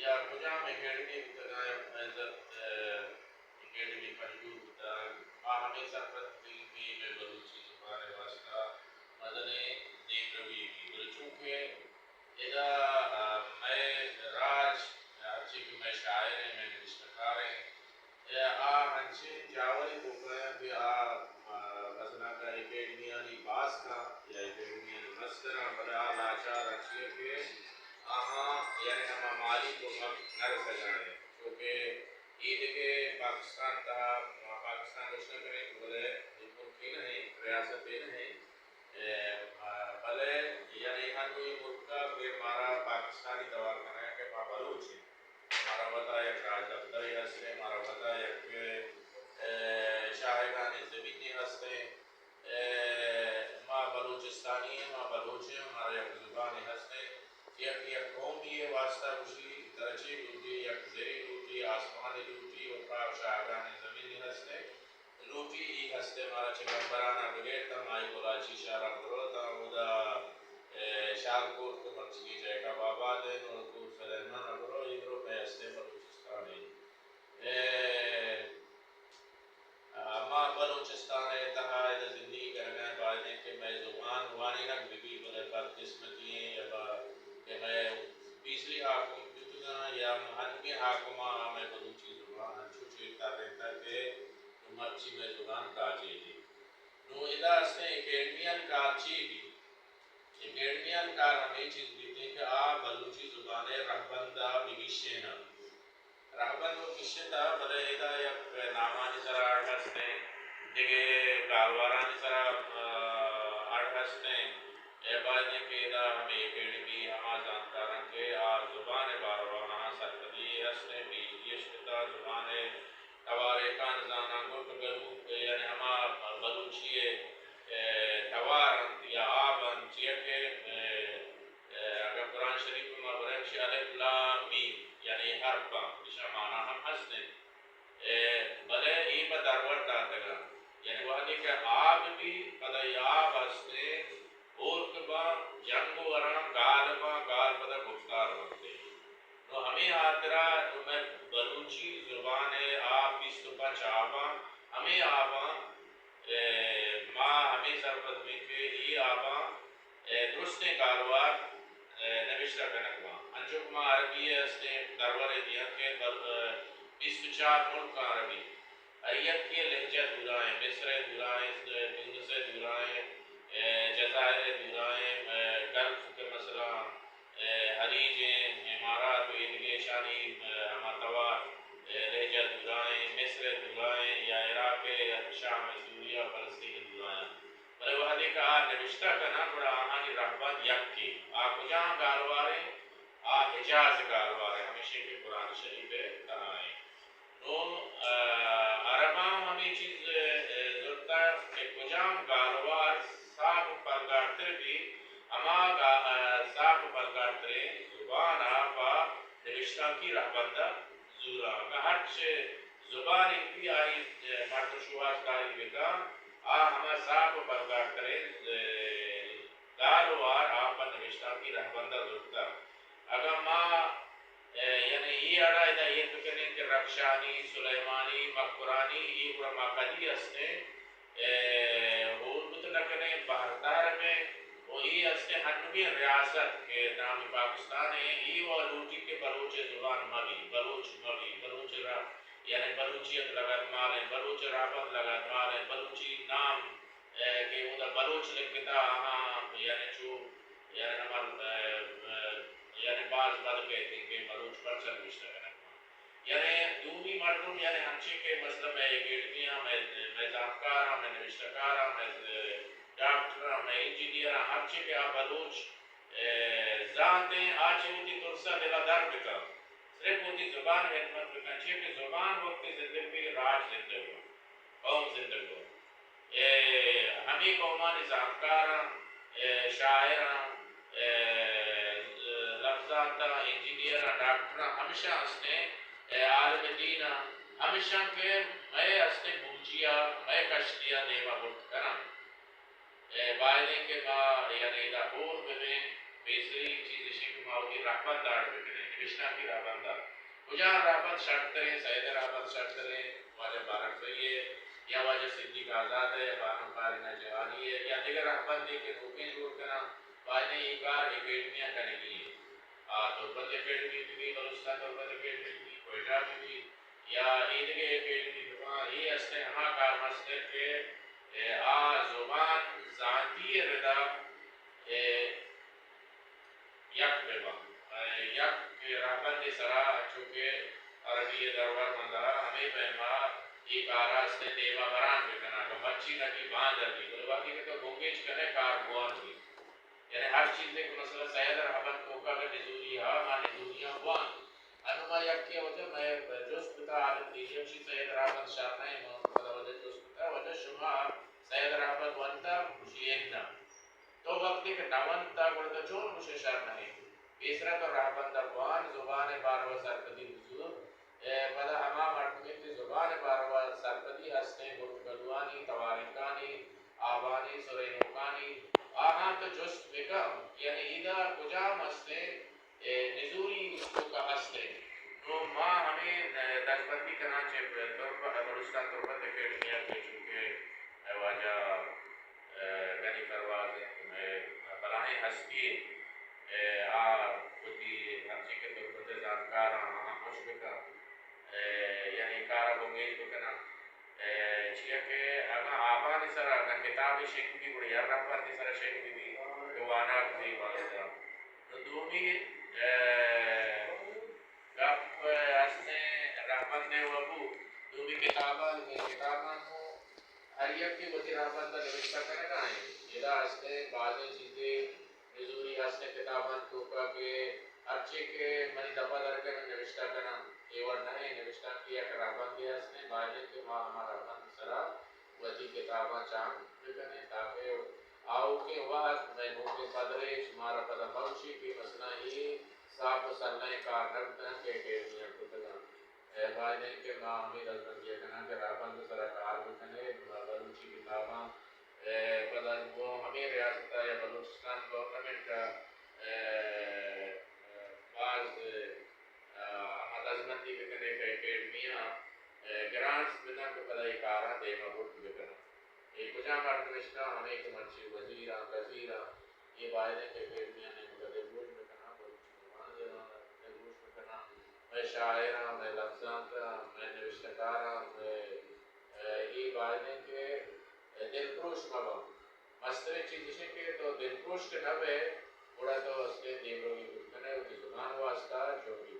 یا کجام اکیڈمی بوتگ آں، یا عزت، ء، اکیڈمی پنجگور بوتگ، ما ہمے سرپد بوتگیں کہ اے مئے بلوچی زبان ء واستہ مزنیں دیمروی بی، بلے چونکہ ادا، ء، مئے راج، ہرچی کہ مئے شاعر ایں، مئے نبشتہ کار ایں، ء، آ انچیں جاورے بوگ ء انت کہ آ، ء، مزناکہ اکیڈمیانی باسک ء یا اکیڈمیانی مستر ء، بلے آ لاچار انت چیا کہ آہاں یعنی ہما مالی کمک نہ رسگ ء انت، چونکہ اے دگہ پاکستان تہا، پاکستان گوشگ ء کنیں بلے ملکے نہ انت، ریاستے نہ انت، ء، بلے یعنی ہر دوئی ملک ء کہ مارا پاکستانی توار کنگ ء کہ ما بلوچ ایں، مارا وتا یک راجدپترے ہست انت، مارا وتا یک، ء، شاہگانیں زمینے ہست انت، ء، ما بلوچستانی ایں، ما بلوچ ایں، مارا یک زبانے ہست انت، یک، یک قومی ء واستہ گوشی ترا چے لوٹی، یک زرے لوٹی، آسمانے لوٹی، و پاک شاہگانیں زمینے ہست انت۔ لوٹی ای ہست ء مارا چہ گمبران ء بگر تاں مائی کلاچی شہر ء برو تاں اودا، ء، شالکوٹ کہ مرچی جیکب آباد ء نورپور سلیمان ء برو، اے درو مئے ہست ء بلوچستان ء۔ ء، ء، ما بلوچستان ء تہا ادا زندگی کنگ ء باید انت کہ مئے زبان وانینگ بہ بی، بلے بدقسمتی ایں یا با کہ مئے پیسری حاکم بوتگاں یا ہنوگیں حاکماں مئے بلوچی زبان انچو چیر ترینتگ کہ نوں مرچی مئے زبان کاجے بیت۔ نوں ادا استیں اکیڈمیانی کار چی بیت؟ اکیڈمیانی کار ہمے چیز بیت کہ آ بلوچی زبان ء رہبند ء بگیشین انت۔ رہبند و گیشتہ، بلے ادا یک نامانی سرا اڑ ہستیں، دگہ گالوارانی سرا، آ، اڑ ہستیں۔ اے باید انت کہ ادا ہمے اکیڈمی ہما زانتکاراں کہ آ زبان ء باروا آہاں سرپدی ہستیں، پی ایچ ڈی اش کتہ، زبان ء توار ء کان زاناں، گٹ گلوک، یعنی ہما بلوچی ء، ء، توار انت یا آب انت، چیا کہ، ء، ء، اگاں قرآن شریف ء ما بریں، گوشی الف لام میم، یعنی حرف انت، اشاں مانا ہم ہست انت۔ ء، بلے اے پہ درور داتگ انت۔ یعنی وہدے کہ آب بی، پدا اے آب ہست انت، ہورک باں، جنگ وراں، گال باں، گال پدا گفتار بنت۔ نوں ہمے ہاترا نوں مئے بلوچی زبان ء آ بیست و پنچ آباں، ہمے آباں، ء، ما ہمے سرپد بیں کہ اے آباں، ء، درستیں گالوار، ء، نبشتہ کنگ باں۔ انچو کہ ما عربی ء استیں درورے دیاں کہ بل-، ء، بیست و چار ملکاں عربی۔ ہر یکے ء لہجہ دورائیں، مصر ء دورائیں، تونس ء دورائیں، ء جزائر ء دورائیں، ء گلف کہ مثلاً، ء خلیج ایں، امارات و ایدگہ اشانی، ء ہما توار، ء لہجہ دورائیں، مصر ء دورائیں یا عراق ء، شام ء، سوریہ، فلسطین ء دورائیں۔ بلے وہدے کہ آ نبشتہ کناں، گڑا آہانی رہبند یکے۔ آ کجام گالواریں؟ آ حجاز گالواریں، ہمیشی کہ قرآن شریف ء تہا ایں۔ نوں، ء، عرباں ہم ہمے چیز، ء، زرتگ کہ کجام گالوار ساپ ء پلگارتر بیت، ہما گا-، ء، ساپ ء پلگارتریں زبان ء پہ نبشتانکی رہبند ء زوراں۔ اگاں ہرچ زبانے بی آئی، ء، مردم شوہاز کاری بکن، آ ہما ساپ ء پلگارتریں، ء، گالوار آ پہ نبشتانکی رہبند ء زرتگ۔ اگاں ما، ء، یعنی اے اڑا ادا ایر بکنیں کہ رخشانی، سلیمانی، مکرانی، اے گڑا ما کدی استیں، ء، ہور بوت نہ کنیں، بہر تہر بیں، و اے استیں ہنوگیں ریاست کہ نام پاکستان ء، اے و لوٹی کہ بلوچ ء زبان مہ بی، بلوچ مہ بی، بلوچ ء را-، یعنی بلوچیت لگتمال ایں، بلوچ ء رہبند لگتمال ایں، بلوچی نام ء کہ اودا بلوچ لکھتا، آہاں یعنی چو، یعنی ہما، ء، ء، یعنی باز بد کہتیں کہ بلوچ پرچہ نوشتہ کنگ باں۔ یعنی دومی مردم یعنی ہمچی کہ مثلاً مئے اکیڈمی آں، مئے، مئے زانتکار آں، مئے نوشتہ کار آں، مئے ڈاکٹر آں، مئے انجینئر آں، ہرچی کہ آ بلوچ، ء، زانت ایں، آ چہ وتی ترس ء دل ء در بکن۔ صرف وتی زبان ء ہدمت بکن، چیا کہ زبان وقتی زندگ بی، راج زندگ بی، قوم زندگ بی۔ اے ہمے قومانی زانتکاراں، اے شاعراں، اے لبزانتاں، انجینئراں، ڈاکٹراں، ہمشاں استیں، اے عالم دیناں، ہمشاں کہ مئے استیں بوجی ء، مئے کشتی ء دیما برت کناں۔ اے بایدیں کہ ما یعنی ادا ہور ببیں، پیسری چیز ایش انت کہ ما وتی رھبند ءَ اڈ بکنیں، نبشتانکی رھبند ءَ۔ کجام رھبند شرتریں، سید ءِ رھبند شرتریں، واجہ بارکزئی ءِ یا واجہ صدیق آزاد ءِ، بانو قارینہ جہانی ءِ یا دگہ رھبندے کہ نوکیں جوڑ کناں، بایدیں اے کار اکیڈمی ءَ کنگی انت۔ آ تربت اکیڈمی بہ بیت، بلوچستان تربت اکیڈمی بہ بیت، کوئٹہ بہ بیت، یا ایدگہ اکیڈمی بہ باں، اے استیں ہما کارمستر کہ، اے، آ زبان زانتی ءِ ردا، اے، یک بہ باں۔ اے، یک رھبندے سرا، چو کہ عربی ءِ درور مندرا، ہمے پیما اے کارا استیں دیما بران بکناں۔ اگاں مرچی نہ بی، باندا بی، بلے وھدے کہ تو بنگیج کنئے، کار بوان بی۔ یعنی ہر چیزے کہ مثلاً سید ءِ رھبند توکا اگاں نزوری ہا، ما نزوریاں بوان۔ انوں ما یکے وجہ مئے جست بوتا، عالم دیجی ہمشی سید ءِ رھبند شر نہ ایں، ما پدا وجہ جست بوتا، وجہ شما سید ءِ رھبند ونتا؟ گوشی اناں۔ تو وقتے کہ نہ ونتا، گڑا تو چون گوشے شر نہ ایں؟ پیسرا تو رھبند ءَ بوان، زبان ءِ باروا سرپدی بزور۔ اے، پدا ہما مردمے کہ زبان ءِ باروا سرپدی ہستیں، گرد گدوانی، توارکانی، آبانی، سرینوکانی، آہاں تو جست بکن، یعنی ایدا کجام ہستیں، اے، نزوری توکا ہستیں۔ نوں ما ہمے، اے، دزبندی کناں چہ تربت، بلوچستان تربت اکیڈمی ءَ کہ چونکہ، اے، واجہ، اے، غنی پرواز، اے، بلاہیں ہستی، اے، آ وتی ہرچی کہ تربت ءِ زانتکاراں آہاں خوش بکن۔ اے، یعنی کار ءَ بنگیج بکناں۔ اے، چیا کہ اگاں آبانی سرا اگاں کتابے شنگ بی، گڑا یک رھبندے سرا شنگ بہ بی کہ واناک بی، بلوچستان۔ نوں دومی، اے، گپ ہستیں رھبند ءِ و بو، دومی کتابانی، کتاباں نوں ہر یکے وتی رھبند ءَ نبشتہ کنگا ایں۔ ادا ہستیں بازیں چیزے نزوری ہستیں کتابانی توکا کہ ہرچے کہ منی دپا در کئے من نبشتہ کناں، اے وڑ نہ ایں۔ نبشتانکی یک رھبندے ہستیں، بایدیں کہ ما ہما رھبند ءِ سرا وتی کتاباں چانک بکنیں، تاکہ آؤکیں وھد مئے نوکیں پدریچ مارا پدا مہ گوشی کہ مثلاً اے ساپ و سلہیں کار نہ بوتگ کہ اکیڈمی ءَ کتگ انت۔ اے، بایدیں کہ ما ہمے دزبندی ءَ کناں کہ رھبند ءِ سرا کار بکنیں، ما بلوچی کتاباں، اے، پدا گوں ہمے ریاست ءَ یا بلوچستان گورنمنٹ ءَ، اے، باز، اے، ہما دزبندی بکنیں کہ اکیڈمی ءَ، اے، گرانٹس بدنت کہ پدا اے کاراں دیما برت بکننت۔ اے کجام مردم اشکاں؟ ہمے کہ مرچی وزیراں، کزیراں، اے بایدیں کہ اکیڈمی ءِ نیمگ ءَ دلگوش بکناں، بلوچی زبان ءِ دلگوش بکناں، مئے شاعراں، مئے لبزانتاں، مئے نبشتہ کاراں، مئے، اے، اے بایدیں کہ دلپروش مہ باں۔ مستریں چیز ایش انت کہ تو دلپروش کہ نہ بئے، گڑا تو استیں دیمروی کت کنئے، وتی زبان ءِ واستا جہدی